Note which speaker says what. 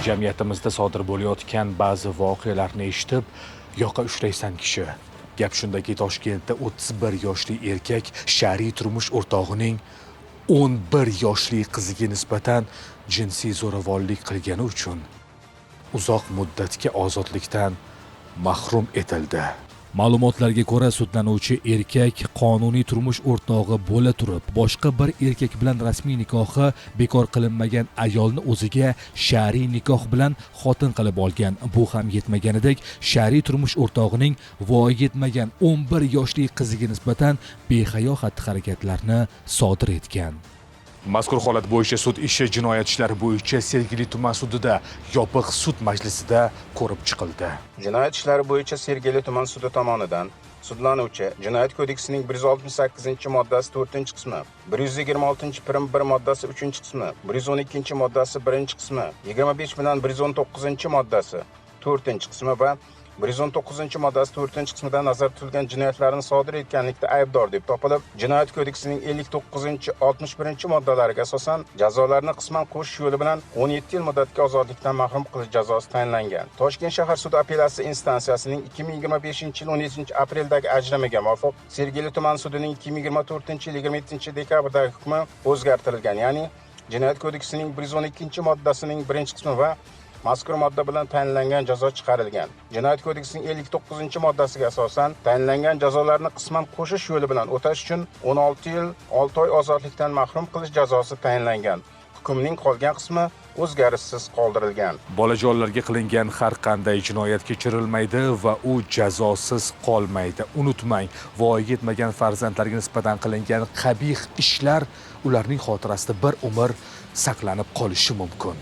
Speaker 1: Jamiyatimizda sodir bo'layotgan ba'zi voqealarni eshitib, yoqa ushlaysan kishi. Gap shundaki, Toshkentda 31 yoshli erkak shar'iy turmush o'rtog'ining 11 yoshli qiziga nisbatan jinsiy zo'ravonlik qilgani uchun uzoq muddatga ozodlikdan mahrum etildi. Ma'lumotlarga ko'ra, sudlanuvchi erkak qonuniy turmush o'rtog'i bo'la turib, boshqa bir erkak bilan rasmiy nikohi bekor qilinmagan ayolni o'ziga shar'iy nikoh bilan xotin qilib olgan. Bu ham yetmaganidek, shar'iy turmush o'rtog'ining voyaga yetmagan 11 yoshli qiziga nisbatan behayo xatti-harakatlarni sodir etgan. Mazkur holat bo'yicha sud ishi jinoyat ishlari bo'yicha Sergeli tuman sudida yopiq sud majlisida ko'rib chiqildi.
Speaker 2: Jinoyat ishlari bo'yicha Sergeli tuman sudi tomonidan sudlanuvchi Jinoyat kodeksining 168-moddasi 4-qismi, 126-prim 1 moddasi 3-qismi, 112-moddasi 1-qismi, 25 bilan 119-moddasi 4-qismi va 119-moddasi 4-qismida nazarda tutilgan jinoyatlarni sodir etganlikda aybdor deb topilib, Jinoyat kodeksining 59-61-moddalariga asosan jazolarni qisman qo'shish yo'li bilan 17 yil muddatga ozodlikdan mahrum qilish jazosi tayinlangan. Toshkent shahar sudi apellyatsiya instansiyasining 2025-yil 17-apreldagi ajramiga muvofiq Sergeli tuman sudining 2024-yil 27-dekabrdagi hukmi o'zgartirilgan, ya'ni Jinoyat kodeksining 112-moddasining 1-qismi va mazkur modda bilan tayinlangan jazo chiqarilgan. Jinoyat kodeksining 59-moddasiga asosan tayinlangan jazolarni qisman qo'shish yo'li bilan o'tash uchun 16 yil 6 oy ozodlikdan mahrum qilish jazosi tayinlangan. Hukmning qolgan qismi o'zgarishsiz qoldirilgan.
Speaker 1: Bolajonlarga qilingan har qanday jinoyat kechirilmaydi va u jazosiz qolmaydi. Unutmang, voyaga yetmagan farzandlarga nisbatan qilingan qabih ishlar ularning xotirasida bir umr saqlanib qolishi mumkin.